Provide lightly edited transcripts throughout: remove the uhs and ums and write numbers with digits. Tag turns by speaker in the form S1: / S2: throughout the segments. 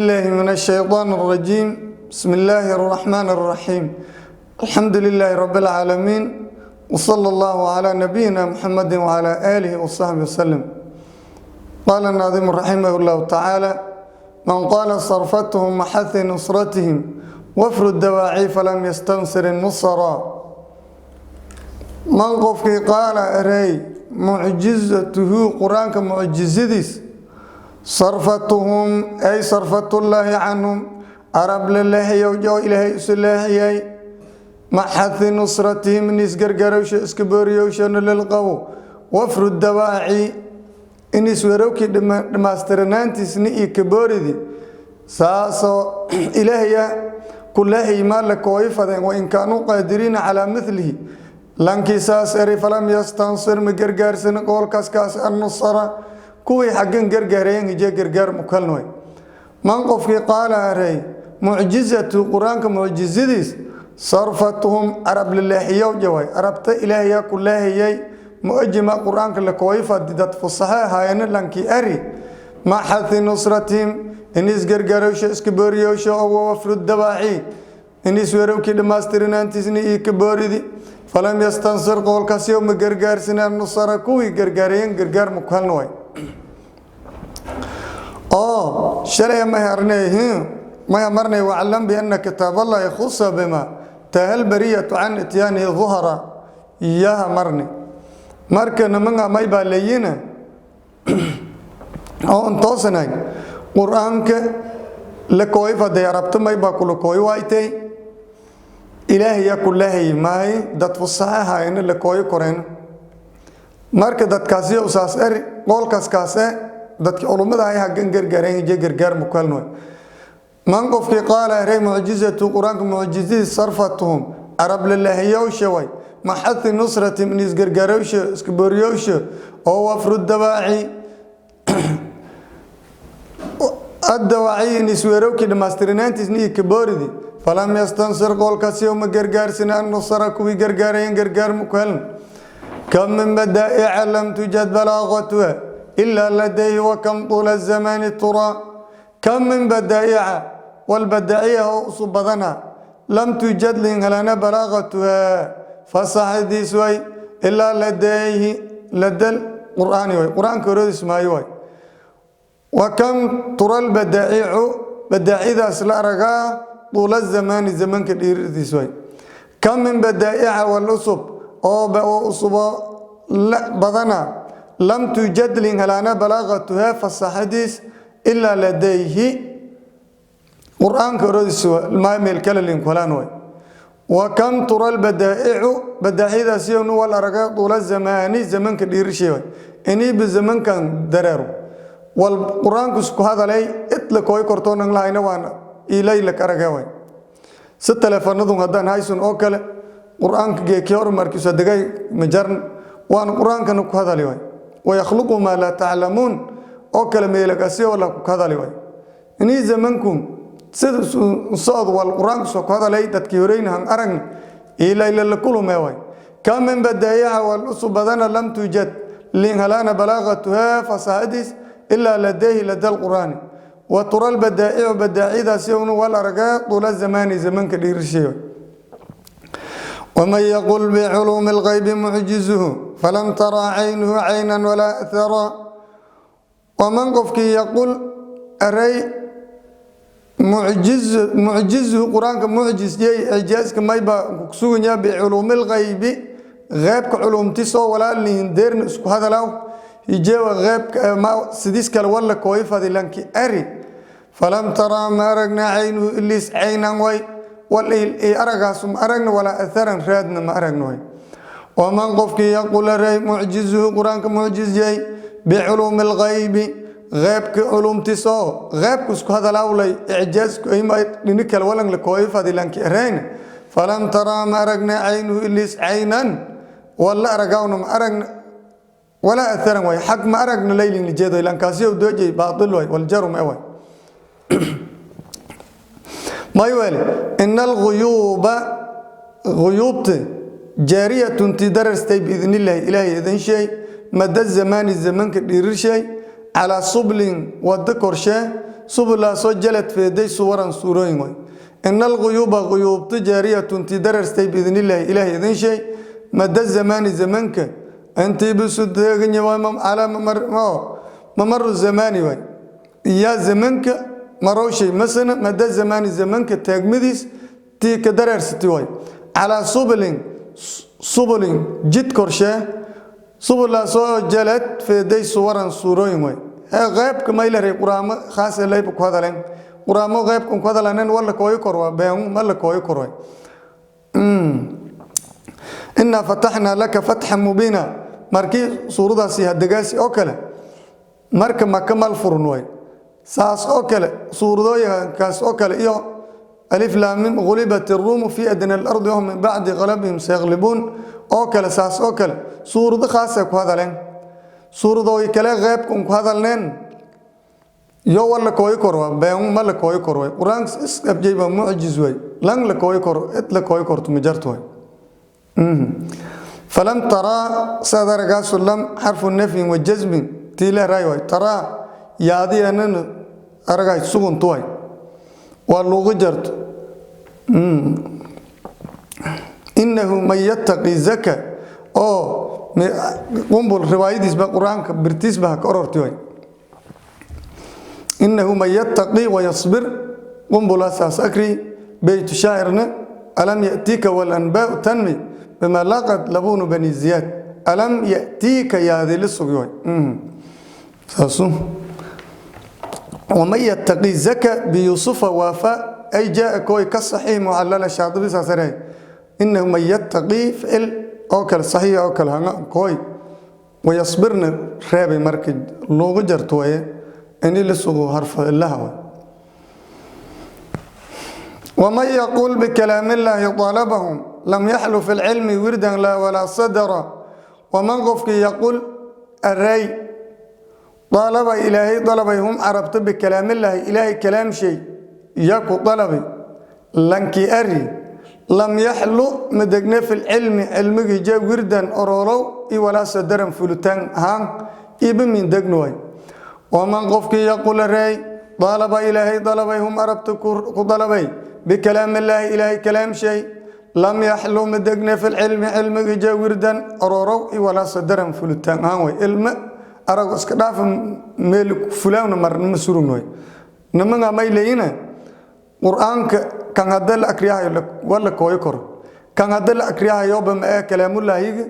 S1: الله من الشيطان الرجيم. بسم الله الرحمن الرحيم. الحمد لله رب العالمين، وصلى الله على نبينا محمد وعلى آله وصحبه وسلم. قال الناظم رحمه الله تعالى: من قال صرفتهم محث نصرتهم وفر الدواعي فلم يستنصر النصرا. من qofkii qaala erey mucjizatuhu qur-aanka mucjizadiis sarfatuhum ay sarfatullaahi canhum arab la leexiyow oo Ilaahay isu leexiyay maxathi nusratihim in isgargarowsha iska booriyowshana lilqabo wafru dawaaci in iswerowkii dhammaystiranaantiisna iyo kabooridi saasoo Ilaahaya ku leexiy maa la kooyi fadeen wain kaanuu qaadiriina calaa milihi. Lankii saas eri falam yastansir ma gargaarsan qoolkaas kaas annusara kuwii xaggan gargaarayan hije gargaar mukalnoy. Man qofkii qaala arey mucjizatu qur-aanka mucjizadiis sarfatuhum arab laleexiyow jaway arabta Ilaahayaa ku leehiyay muajima qur-aanka la kooyifadi dad fusaxe ahaayana lankii ari maxathi nusratihim in isgargaarowsha iska booriyowsha oo wafru dabaaci in iswerowkii dhammaystirinaantiisna iyo kabooridi falam yastansir qoolkaasyo ma gargaarsina nusara kuwii gargaarayen gargaar mukalnoy. Oo shalay ma marnay: waclam biana kitaab Allahi khusa bima tahal bariyatu can ityaanihi duhra iyaha marni. Marka nimanga may baa leeyina oo on toosanay qur-aanka la kooy faday arabta may baa kula kooy waaytay Ilaahayaa ku leehay maay dad fusaxahayna la kooyo koreen. Marka dadkaasi saas eri qoolkaas kaase dadki culummada ay hagan gargaareen je gargaar mukalnoy. Man qofkii qaala eray mucjizatu qur-aanka mucjizadii sarfatuhum arab lalaahiyowsha way maxathi nusrati min isgargaarowsha iska booriyowsha oo wafru dawaaci addawaaci in isweerowkii dhammaystirinaantiisna iyo kabooridi falam yastansir qoolkaasi ma gargaarsina annusara kuwii gargaarayen gargaar mukaln. Kam min badaa'ica lam tujad balaaqatuha ilaa ladayhi wakam tuula zamani turaa. Kam min badaa'ica walbadaa'ica oo usub badana lam tujad lin helana balaaqatuha fasaxadiis way ilaa ladayhi ladal qur'aani way qur-aanka horodiis maayo way. Wa kam tura lbadaa'icu badaacidaas la aragaa tuula zamaani zamanka dhiiridiis way. Kam min badaa'ica walusub oo usubo badana lam tujad lin helaana balaaqatuha fasaxadiis ilaa ladayhi qur-aanka orodiis meel kale linkuhelaan way. Wa kam tura lbadaa'icu badaacidaasiyonu wal araga tuula zamaani zamanka dhiirishii way iniiba zamankan dareero wal qur-aanku isku hadalay idla kooy kortoonan lahayna waana ilayla arage way. Si teleefanadun haddaan haysun oo kale qur-aanka geekii horumarkiisu degay majarn waana qur-aankana ku hadali way wayakhluqu maa laa taclamuun oo kale meelagasi oo la ku hadali way inii zamanku sida socod wal qur-aanku soo ku hadalay dadkii horeyna han aragna ilayla la kulume way. Kam min badaayaha wal usub badana lam tujad lin halaana balaaqatuha fasaxadiis ilaa ladayhi lada lqur'aani wa tura lbadaa'icu badaacidaasi unu wal aragaa tuula zamaani zamanka dhiirishay. ومن يقل بعلوم الغيب معجزه فلم ترى عينه عينا ولا أثرا. ومن qofkii يقل aray mucjiz mucjizuhu qur-aanka mucjis yey icjaaska mayba kusuganyaa biculuumi lgaybi qeybka culumtisoo walaalihin deerna isku hadalaw hijewa qeybka sidiis kale walla kooyi fadilanki ari falam taraa ma aragna caynuhu iliis caynan way wal aragaasu ma aragna walaa atharan raadna ma aragna way. Waman qofkii yaqul aray mucjizuhu qur-aanka mucjiz yey biculuumi lgaybi qeybka culumtisoo qeybka isku hadalawlay icjaasku dhini kale walan la kooyi fadilanki arayn falam taraa ma aragna caynuhu iliis caynan walla aragawna ma aragna walaa atharan way xag ma aragna laylin lijeedo lankaasiyo doojay baatil way waljaru ma way may wele. Ina alguyuuba guyuubta jaariyatun ti dararstay biidn illaahi Ilaahay idin sheey mada zamaani zamanka dhiirir sheey calaa sublin wado korshee. Subulaasoo jalad feeday suwaran suurooyin way. Ina alquyuuba quyuubta jaariyatun tii dararstay biidnillaahi, ilaahay idin sheey, mada zamaani zamanka intii bisu teeganya waay, calaa mamaru zamaani waay, yaa zamanka marowshay masana mada zamaani zamanka taagmadiis tii ka dareersati waay, calaa subulin subulin jid korshee, subulaasoo jalad feeday suwaran suurooyin waay. Qeybka mayleray quraamo khaas layba ku hadaleen, quraamo qeybkan ku hadalanen wala kooyi kor waa been, ma la kooyi kor waay. Innaa fataxnaa laka fatxan mubiina markii suuradaasi hadegaasi oo kale marka Maka mal furun waay, saas oo kale suuradooyinkaas oo kale iyo alif laam mim ghulibat الروم في أدنى الأرض وهم من بعد غلبهم سيغلبون oo kale, saas oo kale suurado khaasay ku hadaleen, suuradooyi kale qeybkan ku hadalneen yo wala kooyi kor waa been, ma la kooyi kor waay. Qur-aanka isqabjay baa mucjiz waay, lang la kooyi koro, cid la kooyi korto ma jarto waay. Falam taraa saad aragaasu lam xarfu nafyin wa jazmin tii leeraay waay, taraa yaadiyanana aragaay suguntu waay, waa luugu jarto. Inahu man yattaqi zaka oo qumbul riwaayadiisba qur-aanka birtiisba ha ka ororti waay. Inahu man yattaqi wayasbir qumbulaasaas akri, beytu shaacirna alam ya'tika walanbaau tanmi bima laqad labunu bani ziyaad, alam ya'tiika yaadi li sugi waay saasu. Waman yattaqi zaka biyusufa waafa ay jaa kooy ka saxiix mucallala Shaadibi saasare. Inahu man yattaqi ficil oo kale saxiix oo kale hanga kooy wayasbirna reebay marka loogu jarto waye ini la sugo harfa ilaha waay. ومن يقول بكلام الله طالبهم لم يحلو في العلم وردا لا ولا صدرا. ومن قفك يقول الري طالب إلهي طلبي هم عربت بكلام الله، إلهي كلام شيء يكو طلبي لنكي أري لم يحلو مدقنا في العلم علمك جا وردا أرورو ولا صدرا فلتان هان إبن من دقنوي. ومن قفك يقول الري طالب إلهي طلبي هم عربت طلبي بكلام الله، إلهي كلام شيء لم يحلو مدقنا في العلم علمك جا وردا أرورو ولا صدرا فلتان هان وي علم arag iska dhaafa meel fulaawna marnama surugn way. Nimanka may leeyina qur-aanka kan hadda la akriyahayo waa la kooyi karo, kan hadda la akriyahayoba ma ee kalaamullaahiga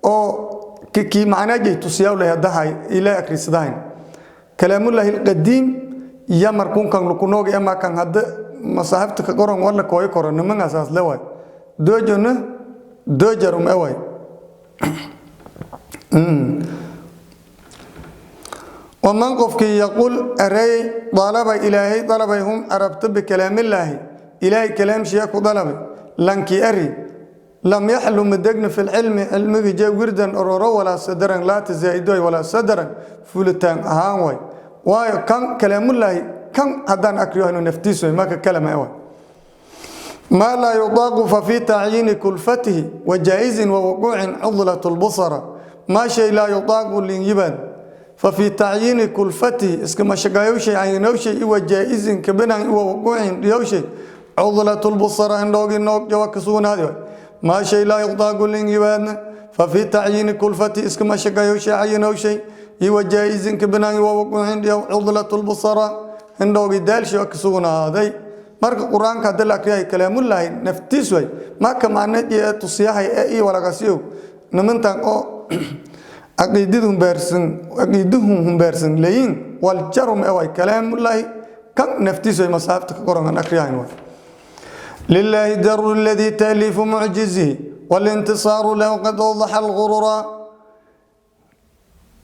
S1: oo kii macnaajay tusiyaa leh haddahay ilaa akrisadahayn kalaamullaahi alqadiim iyo markuunkan lukunooga ama kan hadda masaaxibta ka qoran waa la kooyi karo. Nimankaasaas le waay doojona doojarum e waay. Waman qofkii yaquul areeyey dalaba ilaahay dalabay hum arabta bikalaamillaahi, ilaahay kalaamshiya ku dalabay lankii ari lam yaxlu madegna fi lcilmi cilmigi jee wirdan ororo walaa sadaran laata zaa'idoy walaa sadaran fulitaan ahaan way, waayo kan kalaamullaahi kan haddaan akriyo hayno naftiis way maka kalama way. ما لا يطاق ففي تعيين كلفته وجائز ووقوع عضلة البصر. ما شيء لا يطاق لينجبان ففي تعيين كلفته اسكما شقايوشي عينوشي وجائز كبنا ووقوع يوشي عضلة البصر هندوغ نوك جواكسون هذه. ما شيء لا يطاق لينجبان ففي تعيين كلفته اسكما شقايوشي عينوشي وجائز كبنا ووقوع عضلة البصر هندوغ دالشي وكسون هذه. Marka qur-aanka hadda la akriyahay kalaamullaahi naftiis way maka macna ee tusiyahay ee iyo walaqasiyo nimantan oo caqiidadu humbaarsan caqiiduhum humbaarsan leeyin wal jarum ee way kalaamullaahi kan naftiis way masaafta ka qoran aan akriyahayn way. لله در الذي تأليف معجزه والانتصار له قد أوضح الغرورا.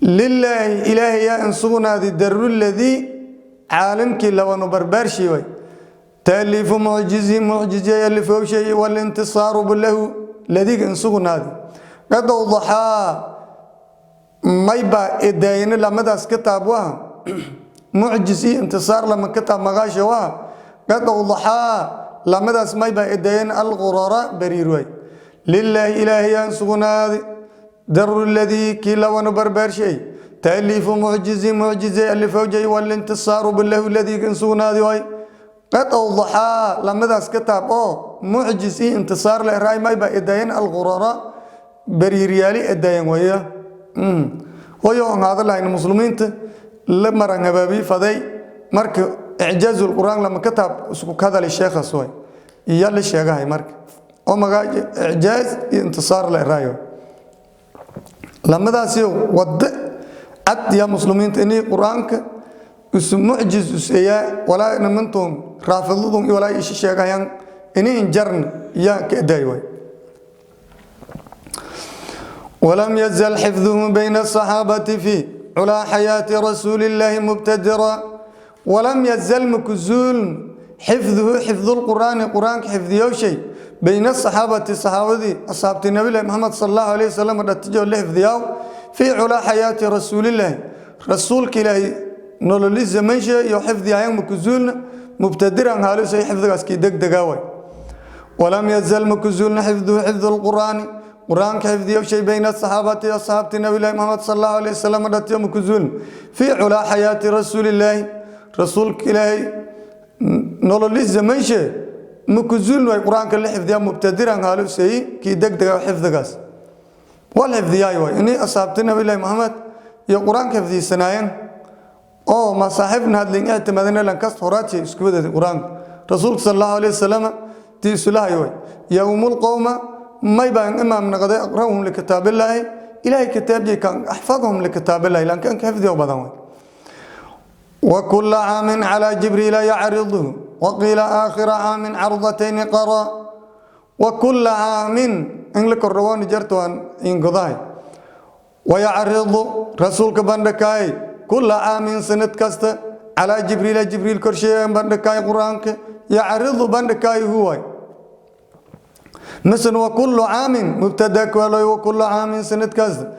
S1: لله إلهي يا إنسونا ذي در الذي عالمك لو نبربرشي وي تأليف معجزه معجزة يلف شيء والانتصار له الذي إنسونا هذه قد أوضحا mayba edaayina lamadaas kitaab waha mucjis iyo intisaar lama kitaab magaasha waha qad awdaxaa lamadaas mayba edaayina alqurara bariir way. Lilaahi ilaahiyaan sugnaadi daru ladii kii lawanu barbaarshay. Taaliifu mucjizi, mucjize alifowjay, walintisaaru bilahu ladii kan sugnaadi waay. Qad awdaxaa lamadaas kitaab oo mucjiz iyo intisaar le raay mayba edayen alqurara bariiryaali edayen waya hoyo on haada lahayn muslimiinta la maran habaabii faday. Marka icjaazu lqur'aan lama kitaab isku kadali sheekhaas way iyo la sheegahay marka oo magaa icjaaz iyo intisaar la raayo lamadaasi wada cad ya muslimiinta inay qur-aanka isu mucjiz useeyaa walaa nimantum raafidadun iyo walaa ishi sheegayaan inay injarn yaa ka edaay way. ولم يزل حفظه بين الصحابة في علا حياة رسول الله مبتدرا. ولم يزل مكزول حفظه، حفظ القرآن، قرآن حفظ يوشي، بين الصحابة، الصحابة أصحاب النبي محمد صلى الله عليه وسلم رتجوا اللي حفظ في علا حياة رسول الله، رسولك إلهي nololi zamansha iyo xifdi ayan makuzuulna mubtadiran haalusay xifdigaas kii degdegaa way. ولم يزل makuzuulna حفظه، حفظ القرآن، qur-aanka xifdiyo shay، بين الصحابة، asxaabti nabi ilahi maxamed sal allahu alayh wasalam dhatiyo makuzuulna في علا حياة رسول الله, rasuulka ilaahay nololi zamanshe makuzuulna way qur-aanka la xifdiyaa mubtadiran haalusay kii degdega xifdigaas wal xifdiyaay way inay asxaabti nabi ilahi maxamed iyo qur-aanka xifdiysanaayeen oo masaaxibna hadlin ictimaadina lan kasta horaati isku wadada qur-aanka rasuulka sal allahu alayh wasalam tii isulahay way يؤم القوم may baan imaam noqday أقرؤهم لكتاب الله, ilaahay kitaabjii kan أحفظهم لكتاب الله, lan kan ka xifdiyo badan way. وكل عام على جبريل يعرضه، وقيل آخر عام عرضتين قرأ. وكل عام in la kordhawoon jarto aan ingodahay. ويعرض rasuulka bandhakaay كل عام sanad kasta على جبريل, jibriil korsheeyan bandhakaay qur-aanka يعرض bandhakaay huwaay. Misl وكل عام mubtada kuwaloy. وكل عام sanad kasta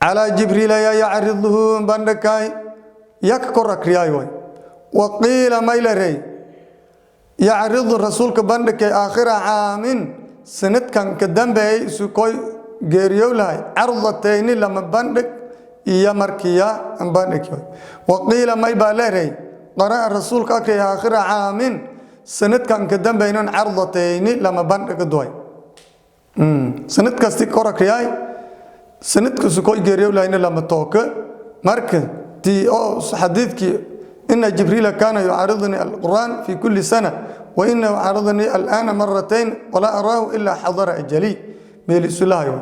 S1: على جبريل yaa يعرضه bandhakaay yak kor akriyaay waay. وقيل maylarey يعرض rasuulka bandhakay آخر عام sanadkan ka dambeeyay isu koy geeriyow lahay عرضتين lama bandhig iyo markiya bandhig. وقيل may baa leeray قرأ rasuulka akriyay آخر عام sanadkan ka dambeeynan عرضتين lama bandhig duway sanad kasti kor akriyay sanadkiisu koy geeriyow lahayna lama tooka. Marka tii oo xadiidkii إن جبريل كان يعارضني القرآن في كل سنة وإنه عارضني الآن مرتين ولا أراه إلا حضر أجلي ميل سلاهي.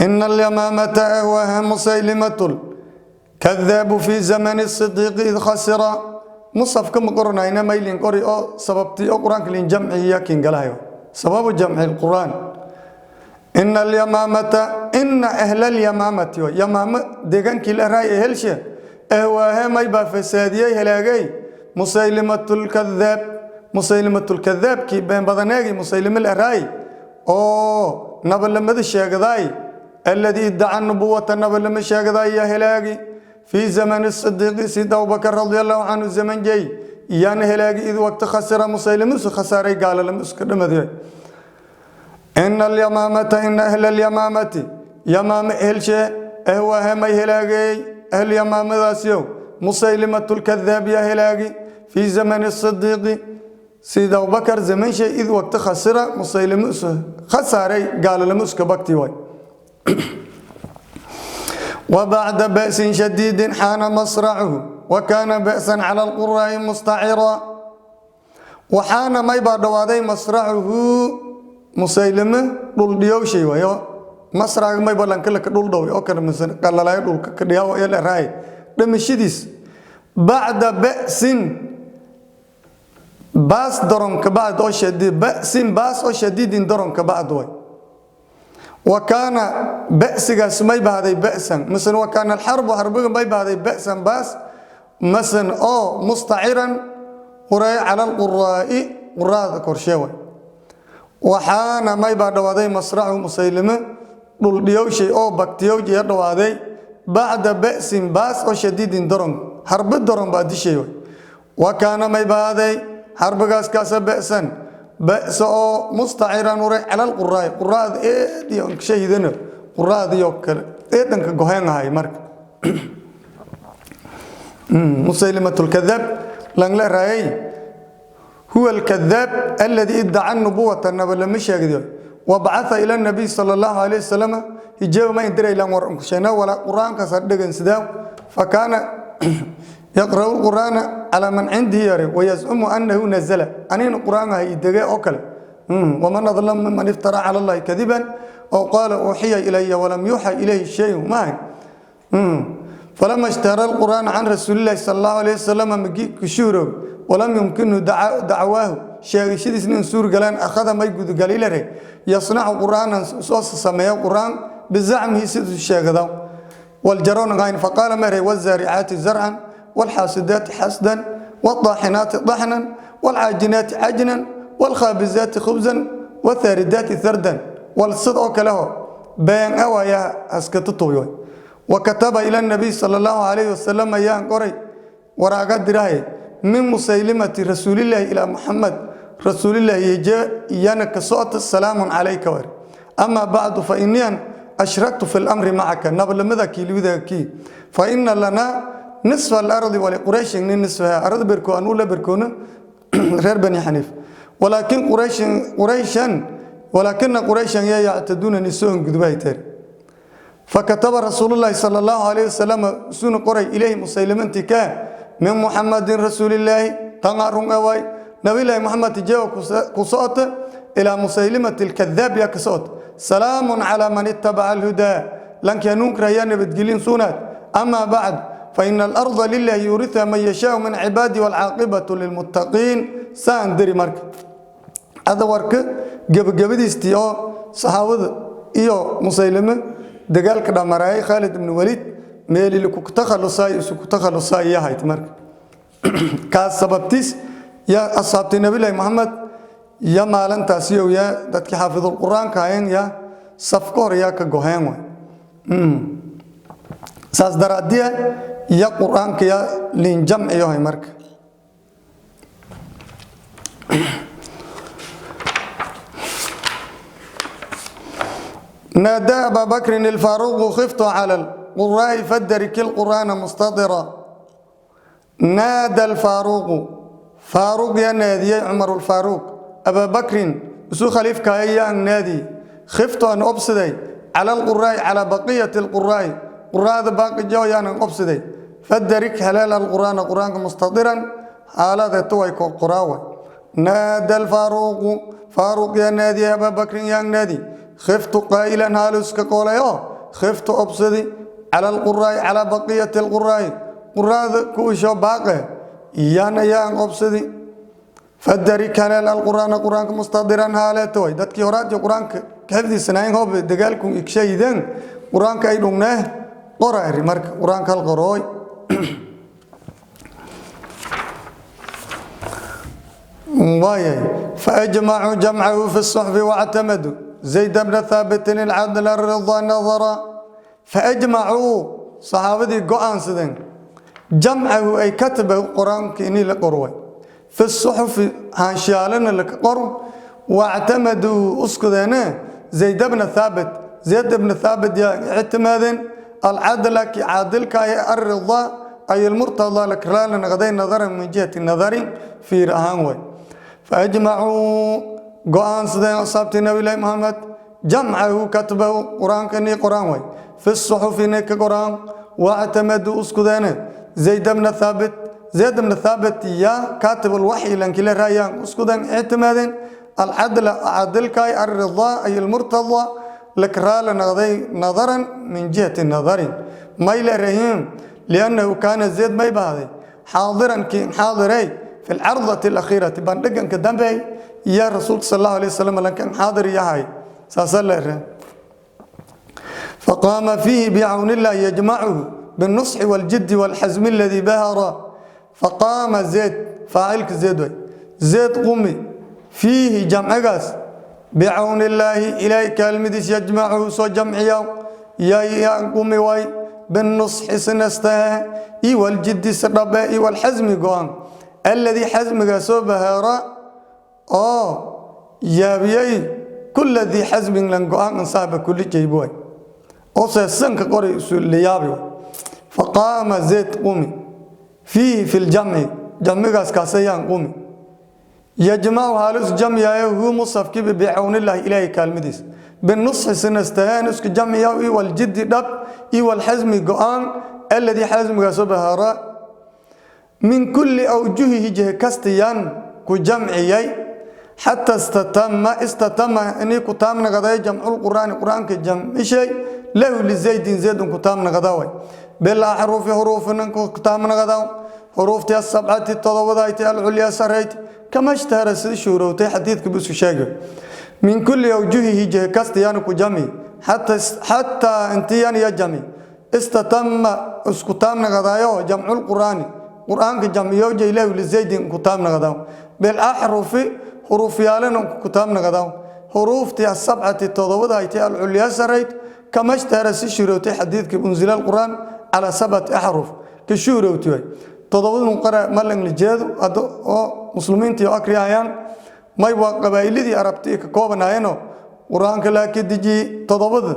S1: إن اليمامة أهواها مسيلمة الكذاب في زمن الصديق إذ خسر. مصحف كما قرنا هنا ميلين قري أو سببتي أو قرآن كلين جمعي يكين قالها سبب جمع القرآن. إن اليمامة، إن أهل اليمامة، يمامة deegaankii la raay helshe، أهواها mayba fasaadiyey halaagay مسيلمة الكذاب, مسيلمة الكذاب kii been badaneegi musaylime la raay oo nabalamada sheegday، الذي ادعى النبوة, nabalama sheegday ya halaagi في زمن الصديق, sida Abubakar رضي الله عنه zaman jay yaana halaagi إذ waqti خسر musaylime isu khasaaray gaalalama iska dhamadiyay. إن اليمامة، إن أهل اليمامة, yamaame ehelshe، أهواها may halaagay أهل yamaamadaasyow مسيلمة الكذاب ya halaagi في زمن الصديق, sida Abubakar zaman shay إذ waqti خسر musaylime isu khasaaray gaalalama iska bakti waay. وبعد بأس شديد حان مصرعه وكان بأسا على القراء مستعرا. وحان may baa dhawaaday مصرعه musaylime dhuldhiyowshay waayo masraga may balanka laka dhul dhow oo kale misan qalalayo dhulka ka dhiyaw ee la raay dhimashadiis بعد بأس baas daron ka bacd oo شديد, بأس baas oo شديد daron ka bacd way. وكان ba'sigaas may bahday بأسا misan وكان الحرب xarbiga may bahday بأسا baas masan oo مستعرا huray على القراء quraada korshee way. وحان may baa dhawaaday مصرعه musaylime dhuldhiyowshay oo baktiyowjiya dhawaaday بعد بأس baas oo شديد daron harbi daron baa dishay way. وكان may bahday xarbigaas kaasa بأسا ba'sa oo مستعرا huray على القراء quraada eed iyo shahidana. Quraadiyo kale eedanka goheen ahay. Marka Musaylimatul Kadhaab langla raayay, huwa alkadaab alladii iddaca nubuwata, naba lama sheegdiyo, wabacaa ila nabiy sala allahu alayh wasalam hijaaba ma indiray lan war unkusheena wala qur-aankaas dhegan sidaa. Fakaana yaqra'u lqur'aana calaa man cindihi yare wayascumu annahu nazala anina qur-aan ahay idege oo kale. Waman adlamu miman iftara cala allahi kadiban aw qaala uuxiya ilaya walam yuuxa ilayhi shayun maahay. Falama ishtara alqur'aana can rasuulillahi sala allahu alayh wasalam magi kushuuroog walam yumkinhu dacwaahu sheegashadiisna in suurgalaan, akhada may gudugalilare yasnacu qur'aanan soo sameeya qur'aan bizacmihi siduu sheegada waljaroon qayn. Faqaala mare wazaaricaati zarcan walxaasidaati xasdan والطاحنات طحنا والعاجنات عجنا والخابزات خبزا والثاردات ثردا والصد oo kale ho been awaya haskata tuuyo. وكتب إلى النبي صلى الله عليه وسلم ayaan qoray waraaga dirahay min Musaylimati rasuulillahi ilaa Muxamed rasuulillahi iyana ka socota, salaamun calayka war amaa bacdu, fa iniyan ashraktu fi lamri macaka nablamada kiiliwida kii, fa ina lanaa nisfa alardi waliqurayshin nin nisfaha arada berko anuu la berkoona reer Bani Xaniif, walaakin qurayshin qurayshan walaakina qurayshan yaa yactaduuna nisoon gudbahay teer. فكتب رسول الله صلى الله عليه وسلم سن قري إليه مسيلمتي كان من محمد رسول الله تنارون أواي نبي الله محمد جاء كسوت إلى مسيلمة الكذاب يا كسوت، سلام على من اتبع الهدى لن كانوا كريان بتجلين سونات، أما بعد، فإن الأرض لله يورثها من يشاء من عبادي والعاقبة للمتقين. ساندري مرك هذا ورك جب جبديستي أو صحابة iyo Musaylime dagaalka dhamaray Khalid ibn Walid meeli ku takhalusay isu ku takhalusay yahay. Marka kaas sababtiis ya asxaabtii Nabi Muhammad ya maalintaas iyo ya dadkii xaafidul quraanka ahayn ya safka hor ya ka goheen way. Saas daraadiya ya quraanka ya lin jamciyo hay. Marka نادى أبا بكر الفاروق خفت على القراء فادرك القرآن مستطرا. نادى الفاروق فاروق يا نادي عمر الفاروق أبا بكر سو خليفك يا نادي خفت أن أبصدي على القراء على بقية القراء قراء باقي جو يا أن أبصدي فادرك هلال القرآن قرآن مستطرا حالة تويك قراوة. نادى الفاروق فاروق يا نادي أبا بكر يا نادي خفت قائلا هالوسك قوليو خفت أبصدي على القراء على بقية القراء قراء كوشو باقي يانا يان أبصدي فادرك هلال القرآن قرآن مستدرا هالتوي dadkii horaad quraanka ka xifdisanaayeen hoob dagaalku igshaydeen quraanka ay dhugnaa qoraari. Marka quraanka hal qorooy واي. فأجمعوا جمعه في الصحف واعتمدوا زيد بن ثابت العدل الرضا نظرا. فأجمعوا صحابتي قوان سدين جمعه أي كتبه القرآن كإني لقروي في الصحف هانشالنا لك قرو واعتمدوا أسكدنا زيد بن ثابت زيد بن ثابت يا اعتمادين العدل عادلك أي الرضا أي المرتضى لك لا غدين نظرا من جهة النظر في رهان. فأجمعوا قوان سدين أصابتي نبي الله محمد جمعه كتبه قرآن كني قرآن وي في الصحف نك قرآن واعتمدوا أسكدين زيد بن ثابت زيد بن ثابت يا كاتب الوحي لأن كلا رأيان أسكدين اعتمادين العدل عدلك الرضا أي المرتضى لك رال نظرا من جهة النظر ما إلى رهيم لأنه كان زيد ما يبهذي حاضرا كي حاضري في العرضة الأخيرة بندقن كدنبي يا رسول صلى الله عليه وسلم لكن حاضر يا هاي سأسأل. فقام فيه بعون الله يجمعه بالنصح والجد والحزم الذي بهر. فقام زيد فاعلك زيد زيد قمي فيه جمع قاس بعون الله إليك المدس يجمعه سو جمعيه يا قمي واي بالنصح سنسته والجد سرباء والحزم قام الذي حزم قاسو بهر يا بيي كل ذي حزم لن قام صاحب كل جيبوي. Oo seesanka qori isu liyaabi. Faqaama Zayd qumi fiihi fi ljamci, jamcigaas kaasayaan qumi, yajmacu haalis jamciyayo hu musafkibi bicawnillaahi, Ilaahay kaalmadiis, binusxi sinastaheen isku jamciya, iyo waljiddi dhab, iyo walxasmi go-aan, alladii xasmigaasoo bahara min kulli awjuhihi, jihe kastiyaan ku jamciyay, xataa istatama inii ku taam naqaday jamculqur'aani, qur-aanka jamcishay, lahu lizaydin, zaydun ku taam naqada way, bilaxruufi, huruufinin ku taam naqada, huruuftii asabcati, todobadayti, alculyaa, sarayti, kama ishtahara, sida shuurowtay xadiidka busu sheegay. Min kulli awjuhihi, jihe kastiyaan ku jamci, xataa intiyan ya jamci istatama isku taam naqadayo jamculqur'aani, qur-aanka jamciyooja, lahu lizaydin ku taam naqada, bilaxrufi, huruufyaalana ku taam naqada, huruuftii asabcati, todobadayti, alculyaa, sarayd, kama ishtahara, si shuurowtay xadiidka, unzila alqur'aan calaa sabcati axruf ka shuurowtay way. Todobadu qara malan lijeedo hadda oo muslimiintii oo akriyayaan may waa qabaa'iladii arabti ka koobanaayeenoo qur-aanka laa ka dejiyey todobada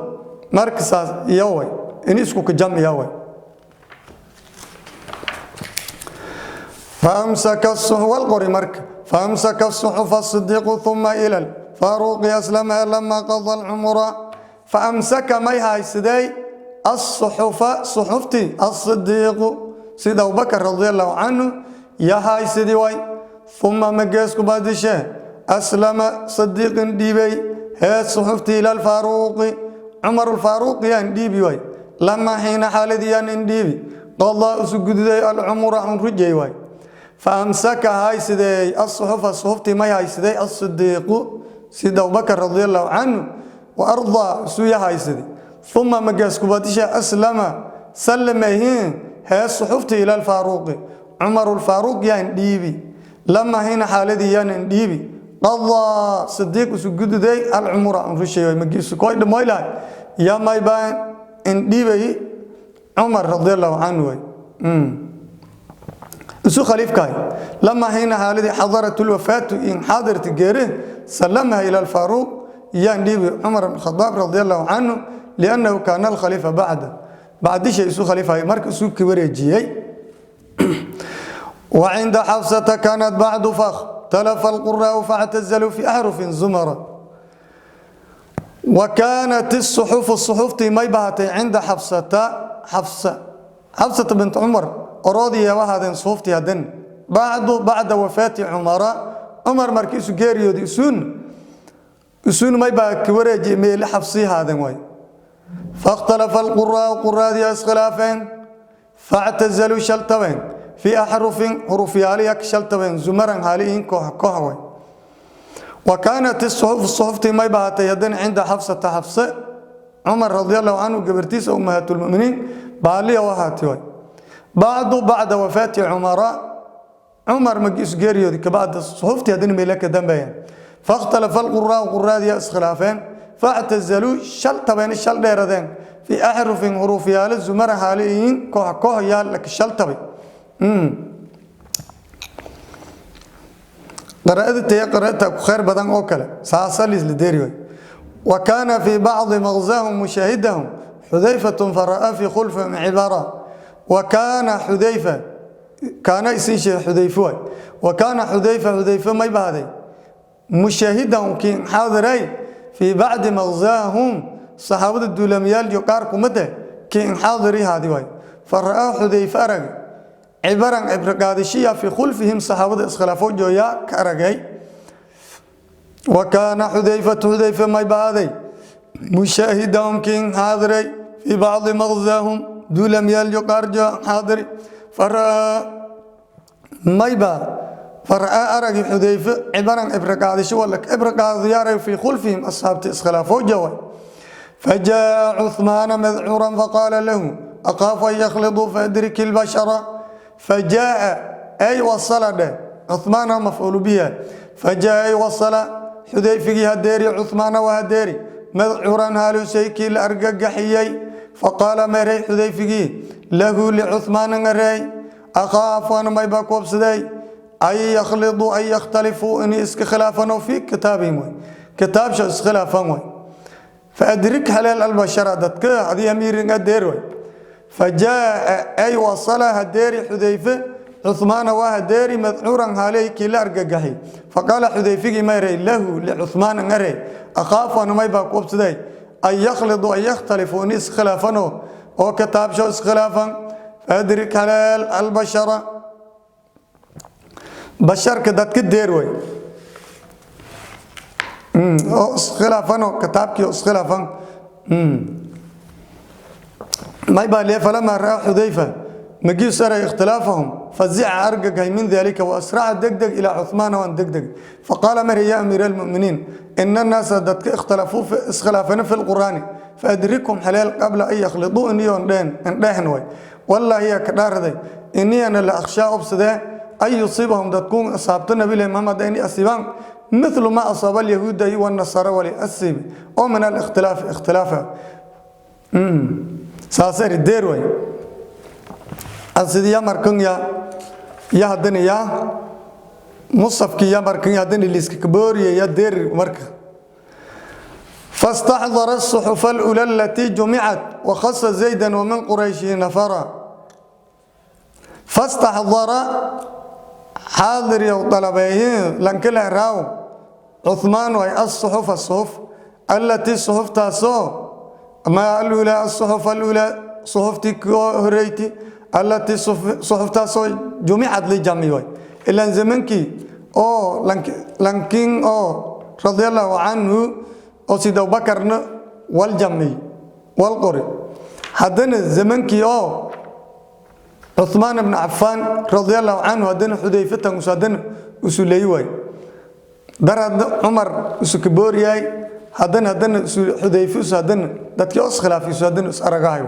S1: markasaas iyo way in isku ka jamciya way. فأمسك الصحف والقري مرك فأمسك الصحف الصديق ثم إلى الفاروق أسلمها لما قضى العمر. فأمسك ما هاي سدي الصحف، صحفتي، الصديق سيد أبو بكر رضي الله عنه يا هاي سيدي واي، ثم مجلس كبادشه أسلم صديق ديبي هي صحفتي إلى الفاروق، عمر الفاروق يان ديبي واي، لما حين حالدي يان ديبي قضى سجدي العمر عن رجي واي. فأمسك هاي سيدي الصحف، صحفتي ما هاي سيدي الصديق سيد أبو بكر رضي الله عنه وأرضى سويا هاي سيدي، ثم مجلس كبادشه أسلم سلمهين هي صحفتي إلى الفاروق، عمر الفاروق يان ديبي، لما هنا حالدي يان ديبي قضى صديق سجود دي العمر عن رشي مجلس كوي دمويلا يا ما يبان ان ديبي عمر رضي الله عنه سو خليف كاي. لما هنا حالدي حضرت الوفاة إن حضرت جيره سلمها إلى الفاروق يان ديبي عمر بن الخطاب رضي الله عنه، لأنه كان الخليفة بعده، بعد شيء سو خليفة مركز سو كبريجي. وعند حفصة كانت بعد فخ تلف القراء فاعتزلوا في أحرف زمرة. وكانت الصحف، الصحف ما يبهتي عند حفصة، حفصة بنت عمر أراضي وهذا صحفتي هدن بعد وفاة عمر، عمر مركز جيريو دي سون ما يبقى كوريجي ميل حفصي هذا واي. فاختلف القراء، قراء دي خلافين، فاعتزلوا شلتوين في أحرف، حروف ياليك شلتوين، زمرا هالين كوح كوح. وكانت الصحف، الصحف ما يبقى يدن عند حفصة، حفصة عمر رضي الله عنه قبرتيس أمهات المؤمنين بالي وهاتي واي. بعد وفاة عمر، عمر مجيس جيريو دي بعد الصحف يدن ملك دم بيان. فاختلف القراء، قراء دي خلافين، فاعتزلوا شلتوين الشل ديردين في أحرف، حروف يال الزمر حاليين كوح كوح يال لك الشلتوي. قراءة هي قراءة خير بدن أوكله ساسليز لديريوي. وكان في بعض مغزاهم مشاهدهم حذيفة فرأى في خلفهم عبارة. وكان حذيفة كان يسين حذيفة، وكان حذيفة، حذيفة ما يبهذي مشاهدهم كين حاضري في بعض مغزاهم صحابة الدولميال يقار كمده كين حاضري هذه واي. فرأى حذيفة أرق عبارة عبرقادشية في خلفهم صحابة إسخلافو جويا كأرقي. وكان حذيفة، حذيفة ما يبهذي مشاهدهم كين حاضري في بعض مغزاهم دولميال يقار جو حاضري. فرأى ما يبا فرأى أرق حذيفة عبارة عبرقادشية ولا عبرقادية في خلفهم أصحاب إسخلافو جوي. فجاء عثمان مذعورا فقال له أخاف أن يخلطوا فأدرك البشرة. فجاء أي وصل عثمان مفعول بها، فجاء أي وصل حذيفة هديري عثمان وهديري مذعورا هالو سيكي الأرققحيي. فقال مري حذيفة له لعثمان مري أخاف أن ما يبقوا بسدي أي يخلطوا أي يختلفوا إن إسك خلافا في كتابهم كتاب شو خلافا. Faadrik haleel albashara dadka adii amiiringa deer way. Fajaa ay wasala hadeeri Xudayfe Cumaana waa hadeeri madcuuran haaley kii la argagaxay. Faqaala Xudayfigii mayray lahu licumaan ngare: akhaafu anumay baa ku obsaday an yakhlidu an yakhtalifu in iskhilaafano oo kitaabsho iskhilaafan. Faadrik haleel albashara basharka dadka deer way oo iskhilaafano kitaabkii iskhilaafan may baa lee. Falamaa ra'aa Xudayfa magiis aray ikhtilaafahum fazica argaghay min dalika wa asraca degdeg ilaa Cuثmaana waan degdeg. Faqaala mari: ya amiira almuminiin, ina annaasa dadka ikhtalafuu iskhilaafana fi lqur'aani, faadrikum xaleel qabla an yakhliduu iniyoon dheen indhehen way. Wallaahi yaa ka dhaaraday iniyana la akhshaa obsadee an yusiibahum dadkuun asaabto nabilahi Maxamed inay asiibaan mithlu ma asaaba alyahuuda wanasara wali asiibi oo min alikhtilaafi ikhtilaafa saasari deer way asidiya markan ya ya haddana ya musafkii ya markan haddana liiska kabooriya ya deer marka. فاستحضر الصحف الأولى التي جمعت وخص زيدا ومن قريش نفرا. فاستحضر حاضر يو طلبيه لنكله راو عثمان وهي الصحف الصحف التي الصحف تاسو ما الأولى الصحف الأولى صحفتي هريتي التي صحف تاسو جمعت لجميع إلا زمنكي أو لنكين أو رضي الله عنه oo sida Abubakarna wal jamci wal qori haddana zamankii oo Cuthmaan ibn Affan radiyallahu anhu haddana Xudayfatan usadana usuleey way darad Umar usukabooriyay haddana haddana Xudayfa usadana dadkii os khilaafay usadana is aragahay.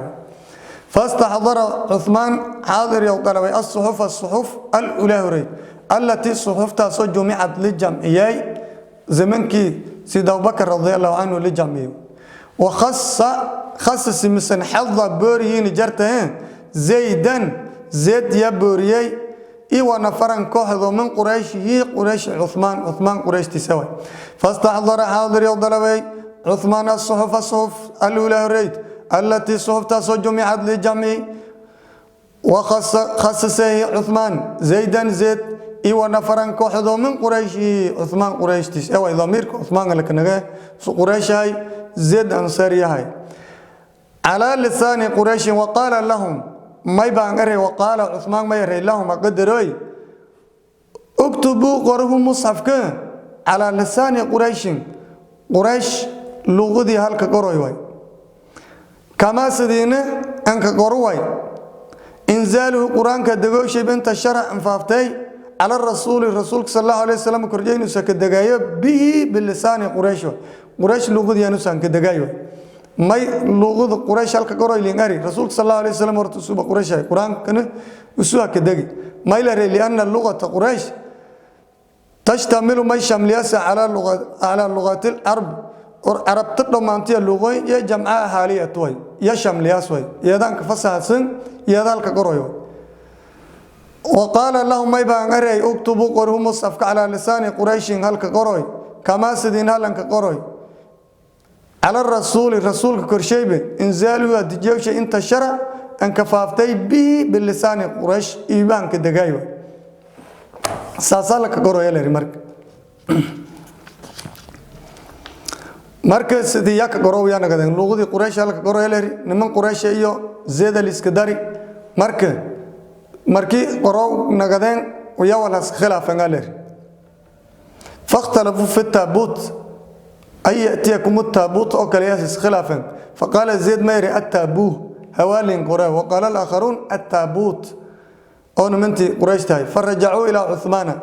S1: فاستحضر عثمان حاضر يطلب الصحف الصحف الأولى هري التي الصحف تاسو جمعت للجمعية زمنكي سيد أبو بكر رضي الله عنه لجميع وخص خصص مثلا حظ بوريين جرته زيدا زيد يا بوريي إيوا نفرا كوحدو من قريش هي قريش عثمان عثمان قريش تسوي. فاستحضر حاضر يضربي عثمان الصحف الصحف الأولى ريت التي صحف تاسو جمعت لجميع وخص خصصه عثمان زيدا زيد إيوا نفرا كوحدو من قريش عثمان قريش تس أو ضمير عثمان لك نجا قريش هاي زيد أنصاري هاي على لسان قريش. وقال لهم ما يبان وقال عثمان ما يري لهم قدروي: اكتبوا قره مصحف على لسان قريش قريش لغدي هلك قروي واي كما سدينه انك قروي انزاله قرانك دغوشي بنت الشرع انفافتي على الرسول الرسول صلى الله عليه وسلم كرجين سكدغايو به باللسان قريش قريش لغدي انو سان كدغايو may luqada Quraysh halka qoray lingari rasuulka sallallahu alayhi wasallam horta suba Quraysh quraankana usuha ka dagi may la reey lianna luqata Quraysh tashtamilu may shamliyasa ala luqa ala luqati al-arab or arabta dhamaantiya luqoy ya jamca xaaliyat way ya shamliyas way yadan ka fasahasan yadalka qorayo. وقال لهم ما يبان أري اكتبوا قره مصحف على لسان قريش هلك قروي كما سدين هلك قروي على الرسول الرسول كرشيبه انزالوا دجوش انت شرع ان كفافتي به باللسان قريش ايبان كدغايو ساسالك قروي لري marka marka sidii yak qorow yana gadan luqadii Quraysh halka qorow leeri niman Quraysh iyo zeeda liska dari marka markii qorow nagadeen ويا ولا khilaafan leeri. فاختلفوا في التابوت أي يأتيكم التابوت أو كلياس خلافا. فقال زيد ميري: التابوه هوالين قرى. وقال الآخرون: التابوت أو نمنتي قريش تاي. فرجعوا إلى عثمان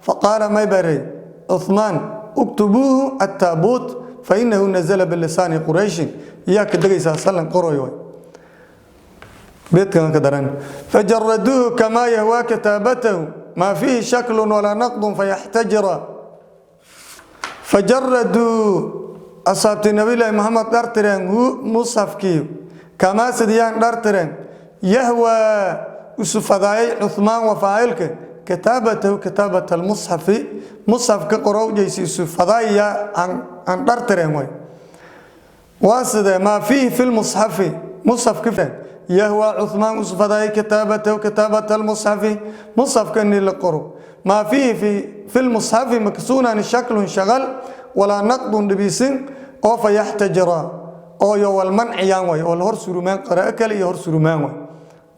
S1: فقال ما يبري عثمان: اكتبوه التابوت فإنه نزل باللسان قريش. إياك دقيسة سلم قروي بيت كان كدران. فجردوه كما يهوى كتابته ما فيه شكل ولا نقض فيحتجر. فجردوا أصحاب النبي الله محمد دارترين هو مصحفكي كما سديان دارترين يهوى أسفداي عثمان وفاعلك كتابته كتابة المصحف مصحف كقرو جيسي أسفداي عن دارترين وي. Waa sidee? Maa fiihi fi lmusxafi, musxafka yahwaa Cuhmaan usfaday kitaabatahu, kitaabata almusxafi, musxafka inii la qoro. Maa fiihi fi lmusxafi maksuunan shaklun shaqal, walaa naqdun dhibisin oo fa yaxtajira oo yo walmanciyaan way oo la hor surumaan qaraa'o kale iyo hor surumaan way.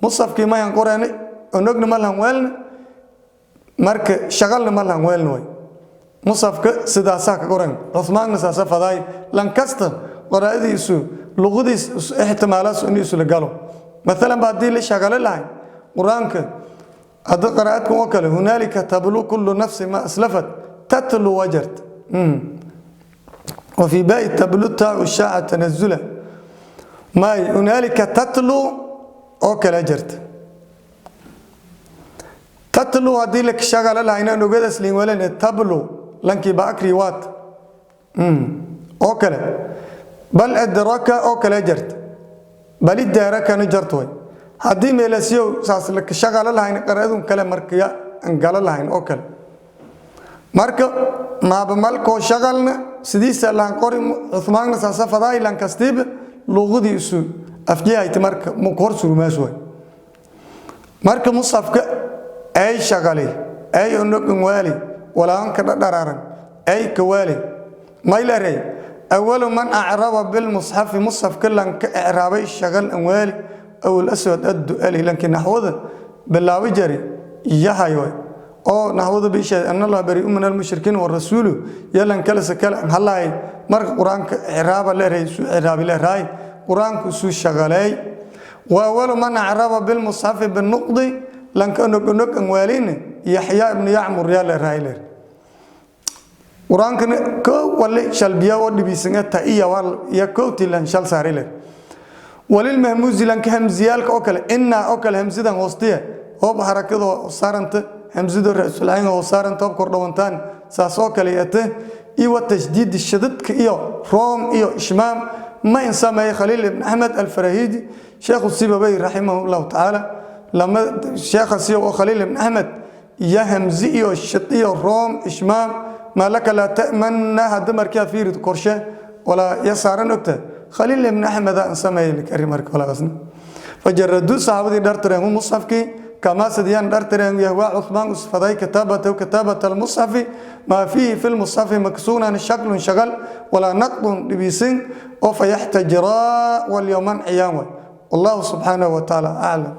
S1: Musxafkii mayan qoreen, onogna ma lahan weelna, marka shaqalna ma lahan weelna way. Musxafka sidaasaa ka qoran, Cuhmaanna saasa fadaay. Lankasta qaraa'adiisu luqadiis ixtimaalaas in isula galo. Maalan ba haddii la shaqalo lahay Qur-aanka hadda qaraa'adkan oo kale, hunaalika tablu kullu nafsi ma aslafat, tatlu wajart وفي باء تبلو تاء الشاعة تنزلا ما هنالك تتلو oo kale jirta. Tatlu haddii la shaqala lahayna nugadaas liin walana tablu lankii ba akri waat oo kale. Bal adraka oo kale jirta, bal idaarakana jarto way. Haddii meelasiyow saas la shaqala lahayn qaraadun kale markiya aan galo lahayn oo kale. Marka maaba malkoo shaqalna sidiisa lahan qori, Cuhmaanna saasa fadaay, lan kastiib luqadiisu afjihayta marka mu hor surumaas way. Marka musxafka ay shaqalay ay onogan waali walaanka dhadharaaran ay ka waali maylarey. Awalu man acraba bilmusxafi, musxafka lan ka icraabay shaqal an waali, aw alaswad addu'ali, lankii naxwada bilaabi jari yahay way oo naxwada bisha an Allah bari'u min almushrikiin warasuulu yalan kala sakala halaay. Marka Qur-aanka icraaba leeray su icraabi leeray, Qur-aanku suu shaqalay. Wa awalu man acraba bilmusxafi binuqdi, lanka onog onog an waalin, Yaxya ibnu Yacmur yaa leeray leer. Qur-aankana koo wali shalbiya oo dhibiisanga ta iya wal ya kowti lan shal saari leer. Walilmahmuuzi, lanka hamziyaalka oo kale, inaa oo kale hamsidan hoostiya hoob harakado saaranta, hamsado ra-sulcayn oo saaranta hoob kordhawantaan saas oo kale yate, iyo wa tashdiidi shadadka iyo room iyo ishmaam ma in sameeyey Khaliil ibn Axmed Alfarahidi, Sheekhu Sibabey raximahu Llahu tacaala. Lama sheekha siyo oo Khaliil ibn Axmed iyo hamzi iyo shad iyo room ishmaam maa laka laa ta'manna hadda markaa fiirid korshe walaa ya saaran ogta Khaliil ibn Axmed aan sameeyey likari. Marka walaasna fajaraduu saxaabadii dhartireen musxafkii kamaa sidiyaan dhartireen yahwaa Cuhmaan usfaday kitaabatahu, kitaabata almusxafi. Maa fiihi fi lmusxafi maksuunan shaklun shagal, walaa naqdun dhibiisin oo fa yaxtajiraa walyowman ciyaan way. Wallahu subxaanahu wa tacaala aclam.